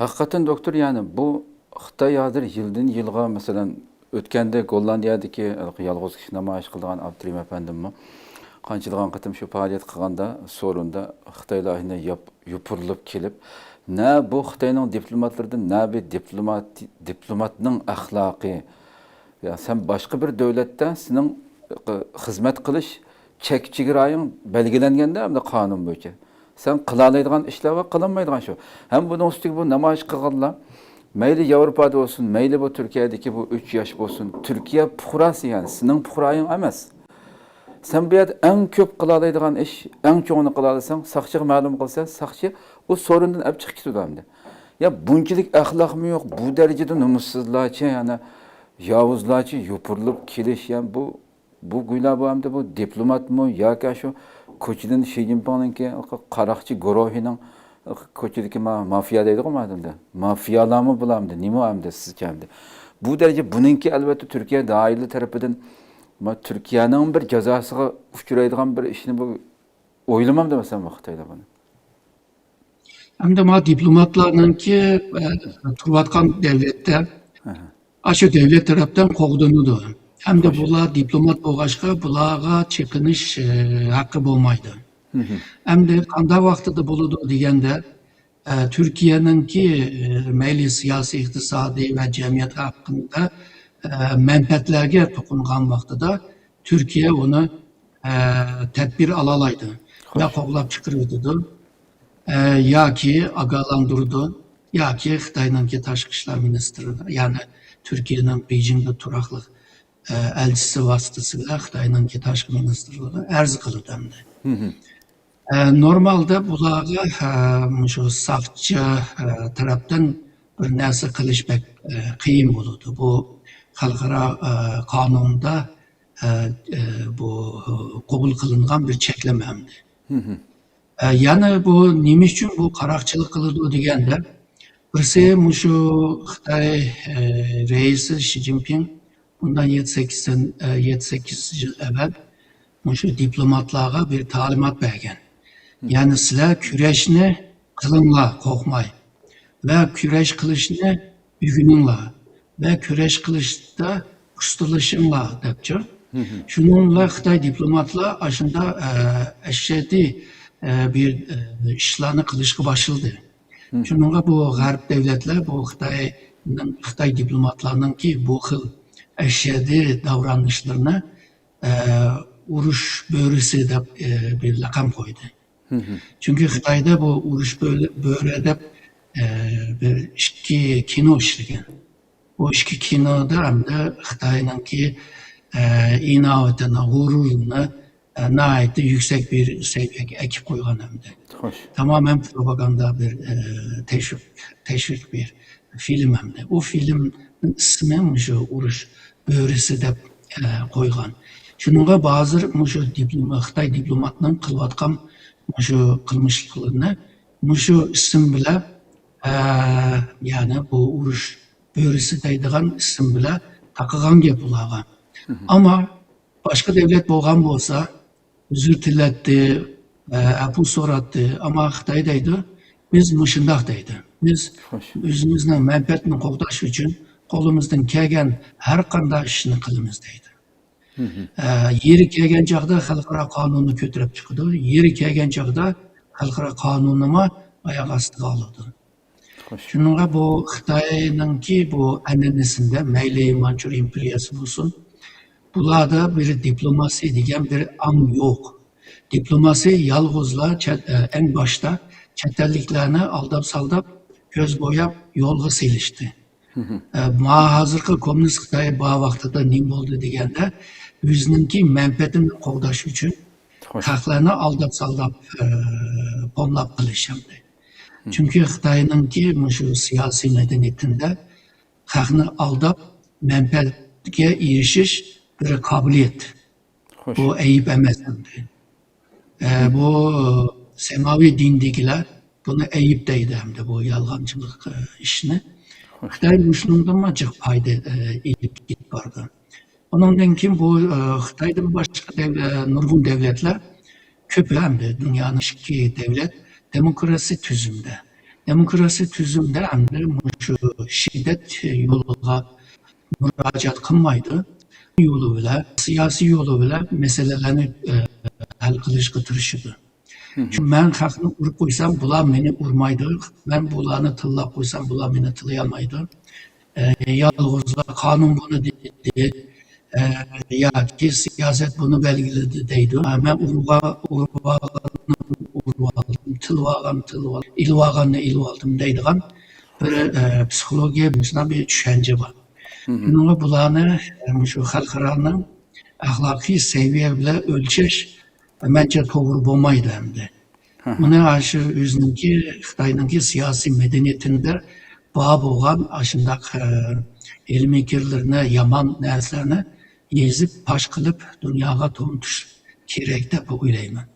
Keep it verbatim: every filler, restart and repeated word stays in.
ھەقىقەتەن، دوكتور، يەنى بۇ خىتاي ھازىر يىلدىن يىلغا، مەسىلەن، ئۆتكەندە گوللاندىيەدىكى ھېلىقى يالغۇز كىشى نامايىش قىلىدىغان ئابدۇرېھىم ئەپەندىممۇ قانچىلىغان قېتىم شۇ پائالىيەت قىلغاندا، سورۇندا خىتايلار يەنە ياپ-، يوپۇرۇلۇپ كېلىپ، نە بۇ خىتاينىڭ دىپلوماتلىرىدىن، نە بىر دىپلومات، دىپلوماتنىڭ ئەخلاقى، يا سەن باشقا بىر دۆلەتتە سېنىڭ، ئى، خىزمەت قىلىش چەك چېگرايىڭ بەلگىلەنگەندە، ئەمدى قانۇن بويىچە سەن قىلالايدىغان ئىشلار ۋە قىلالمايدىغان شۇ. ھەم بۇنىڭ ئۈستىگە بۇ نامايىش قىلغانلار مەيلى ياۋروپادا بولسۇن، مەيلى بۇ تۈركىيەدىكى بۇ ئۈچ ياش بولسۇن، تۈركىيە پۇقراسى، يەنى سېنىڭ پۇقرايىڭ ئەمەس. سەن بۇ يەردە ئەڭ كۆپ قىلالايدىغان ئىش، ئەڭ چوڭىنى قىلالىساڭ، ساقچىغا مەلۇم قىلسا، ساقچى ئۇ سورۇندىن ئەپ چىقىپ كېتىدۇ ئەمدى. يا بۇنچىلىك ئەخلاقمۇ يوق، بۇ دەرىجىدە نومۇسسىزلارچە، يەنى ياۋۇزلارچە يوپۇرۇلۇپ كېلىش، يەنى بۇ، بۇ گويلا بۇ ئەمدى بۇ دىپلوماتمۇ ياكى شۇ كوچىدىن شى جىنپىڭنىڭكى قاراقچى گۇرۇھىنىڭ كوچىدىكى ما-، مافىيا دەيدىغۇ ما ئەمدى. مافىيالارمۇ بۇلار ئەمدى؟ نېمە ئەمدى سىزچە ئەمدى؟ بۇ دەرىجە بۇنىڭكى ئەلۋەتتە تۈركىيە دائىرىلىرى تەرىپىدىن، ما، تۈركىيەنىڭ بىر جازاسىغا ئۇچرايدىغان بىر ئىشنى بۇ ئويلىمامدۇ مەسىلەن بۇ خىتايلار بۇنى؟ ئەمدى ما دىپلوماتلارنىڭكى، ئە، تۇرۇۋاتقان دەۋلەتتە، ئاشۇ دەۋلەت تەرەپتىن قوغدىنىدۇ. ئەمدى بۇلار دىپلومات بولغاچقا، بۇلارغا چېقىنىش، ئە، ھەققى بولمايدۇ. ئەمدى قانداق ۋاقتىدا بولىدۇ دېگەندە، ئە، تۈركىيەنىڭكى، ئە، مەيلى سىياسىي، ئىقتىسادىي ۋە جەمئىيەت ھەققىدە، ئە، مەنپەئەتلەرگە توقۇنغان ۋاقتىدا تۈركىيە ئۇنى، ئە، تەدبىر ئالالايدۇ ۋە قوغلاپ چىقىرىۋېتىدۇ. ئە، ياكى ئاگاھلاندۇرىدۇ، ياكى خىتاينىڭكى تاشقى ئىشلار مىنىستىرىدا، يەنى تۈركىيەنىڭ بېيجىڭدا تۇراقلىق، ئە، ئەلچىسى ۋاسىتىسى بىلەن خىتاينىڭكى تاشقى مىنىستىرلىقىغا ئەرز قىلىدۇ ئەمدى. ئە، نورمالدا بۇلارغا، ئە، مۇشۇ ساقچى، ئە، تەرەپتىن بىر نەرسە قىلىش بەك، ئە، قىيىن بولىدۇ. بۇ خەلقئارا، ئە، قانۇندا، ئە، ئە، بۇ قوبۇل قىلىنغان بىر چەكلىمە ئەمدى. ئە، يەنە بۇ نېمە ئۈچۈن بۇ قاراقچىلىق قىلىدۇ دېگەندە، بىرسى مۇشۇ خىتاي، ئە، رەئىسى شى جىنپىڭ بۇندىن يەتتە سەككىز سەن-، ئە، يەتتە سەككىز يىل ئەۋۋەل مۇشۇ دىپلوماتلارغا بىر تالىمات بەرگەن. يەنى سىلەر كۈرەشنى قىلىڭلار، قورقماي. ۋە كۈرەش قىلىشنى ئۆگىنىڭلار. ۋە كۈرەش قىلىشتا ئۇستىلىشىڭلار، دەپچۇ. شۇنىڭ بىلەن خىتاي دىپلوماتلار ئاشۇنداق، ئە، ئەشەددىي، ئە، بىر، ئە، ئىشلارنى قىلىشقا باشلىدى. شۇنىڭغا بۇ غەرب دۆلەتلەر بۇ خىتاينىڭ، خىتاي دىپلوماتلارنىڭكى بۇ خىل ئەشەددىي داۋرانىشلىرىنى، ئە، ئۇرۇش بۆرىسى دەپ، ئە، بىر لەقەم قويدى. چۈنكى خىتايدا بۇ ئۇرۇش بۆرە-، بۆرە دەپ، ئە، بىر ئىككى كىنو ئىشلىگەن. بۇ ئىككى كىنودا ئەمدى خىتاينىڭكى، ئە، ئىناۋىتىنى، غۇرۇرىنى، ئە، ناھايىتى يۈكسەك بىر سەۋىيەگە ئەكىپ قويغان ئەمدى. خوش. تامامەن پروپاگاندا بىر، ئە، تەشۋىق، تەشۋىق بىر فىلىم ئەمدى. ئۇ فىلىمنىڭ ئىسمى مۇشۇ ئۇرۇش بۆرىسى دەپ، ئە، قويغان. شۇنىڭغا ھازىر مۇشۇ دىپلوما-، خىتاي دىپلوماتنىڭ قىلىۋاتقان مۇشۇ قىلمىشلىقلىرىنى مۇشۇ ئىسىم بىلەن، ئە، يەنى بۇ ئۇرۇش بۆرىسى دەيدىغان ئىسىم بىلەن تاقىغان گەپ ئۇلارغا. ئەمما باشقا دۆلەت بولغان بولسا، ئۆزرە تىلەتتى، ئە، ئەپۇ سوراتتى. ئەمما خىتاي دەيدۇ، بىز مۇشۇنداق دەيدۇ. بىز خوش. ئۆزىمىزنىڭ مەنپەئەتىنى قوغداش ئۈچۈن قولىمىزدىن كەلگەن ھەر قانداق ئىشنى قىلىمىز دەيدۇ. ئە، يېرى كەلگەن چاغدا خەلقئارا قانۇننى كۆتۈرۈپ چىقىدۇ. يېرى كەلگەن چاغدا خەلقئارا قانۇننىمۇ ئاياق ئاستىغا ئالىدۇ. خوش. شۇنىڭغا بۇ خىتاينىڭكى بۇ ئەنئەنىسىندە مەيلى مانچۇر ئىمپېرىيەسى بولسۇن، بۇلاردا بىر دىپلوماسىيە دېگەن بىر ئاڭ يوق. دىپلوماسىيە يالغۇزلا چەت-، ئە، ئەڭ باشتا چەت ئەللىكلەرنى ئالداپ-سالداپ، كۆز بوياپ يولغا سېلىشتى. ئە، ما ھازىرقى كوممۇنىست خىتاي بار ۋاقتىدا نېمە بولدى دېگەندە، ئۆزىنىڭكى مەنپەئەتىنى قوغداش ئۈچۈن خوش. خەقلەرنى ئالداپ-سالداپ، ئە، پوملاپ قىلىش ئەمدى. چۈنكى خىتاينىڭكى مۇشۇ سىياسىي مەدەنىيىتىدە خەقنى ئالداپ، مەنپەئەتكە ئېرىشىش بىر قابىلىيەت. خوش. بۇ ئەيىب ئەمەس ئەمدى. ئە، بۇ سەماۋى دىندىكىلەر بۇنى ئەيىب دەيدۇ ئەمدى بۇ يالغانچىلىق، ئە، ئىشنى. خوش. خىتاي مۇشۇنىڭدىنمۇ جىق پايدا، ئە، ئېلىپ كېتىپ بارىدۇ. ئۇنىڭدىن كېيىن بۇ، ئە، خىتايدىن باشقا دەۋ-، ئە، نۇرغۇن دۆلەتلەر كۆپ ئەمدى دۇنيانىڭ ئىككى دۆلەت دېموكراسىي تۈزۈمدە. دېموكراتىيە تۈزۈمدە ئەمدى مۇشۇ شىددەت يولىغا مۇراجىئەت قىلمايدۇ. يولى بىلەن، سىياسىي يولى بىلەن مەسىلىلەرنى ھەل قىلىشقا تىرىشىدۇ. چۈنكى مەن خەقنى ئۇرۇپ قويسام، بۇلار مېنى ئۇرمايدۇ. مەن بۇلارنى تىللاپ قويسام، بۇلار مېنى تىللىيالمايدۇ. يالغۇزلار قانۇن بۇنى دېدى، ياكى سىياسەت بۇنى بەلگىلىدى دەيدۇ. مەن ئۇرغا-، ئۇرۇۋالغاننى ئۇرۇۋالدىم، تىلىۋالغاننى تىلىۋالدىم، ئېلىۋالغاننى ئېلىۋالدىم دەيدىغان بىر پسىخولوگىيە، مۇشۇنداق بىر چۈشەنچە بار. شۇنىڭغا بۇلارنى مۇشۇ خەلقئارانىڭ ئەخلاقىي سەۋىيە بىلەن ئۆلچەش مەنچە توغرا بولمايدۇ ئەمدى. ئۇنى ئاشۇ ئۆزىنىڭكى، خىتاينىڭكى سىياسىي مەدەنىيىتىدە بار بولغان ئاشۇنداق ئىلمىي كىرلىرىنى، يامان نەرسىلەرنى يېزىپ پاش قىلىپ دۇنياغا تونۇتۇش كېرەك دەپ ئويلايمەن.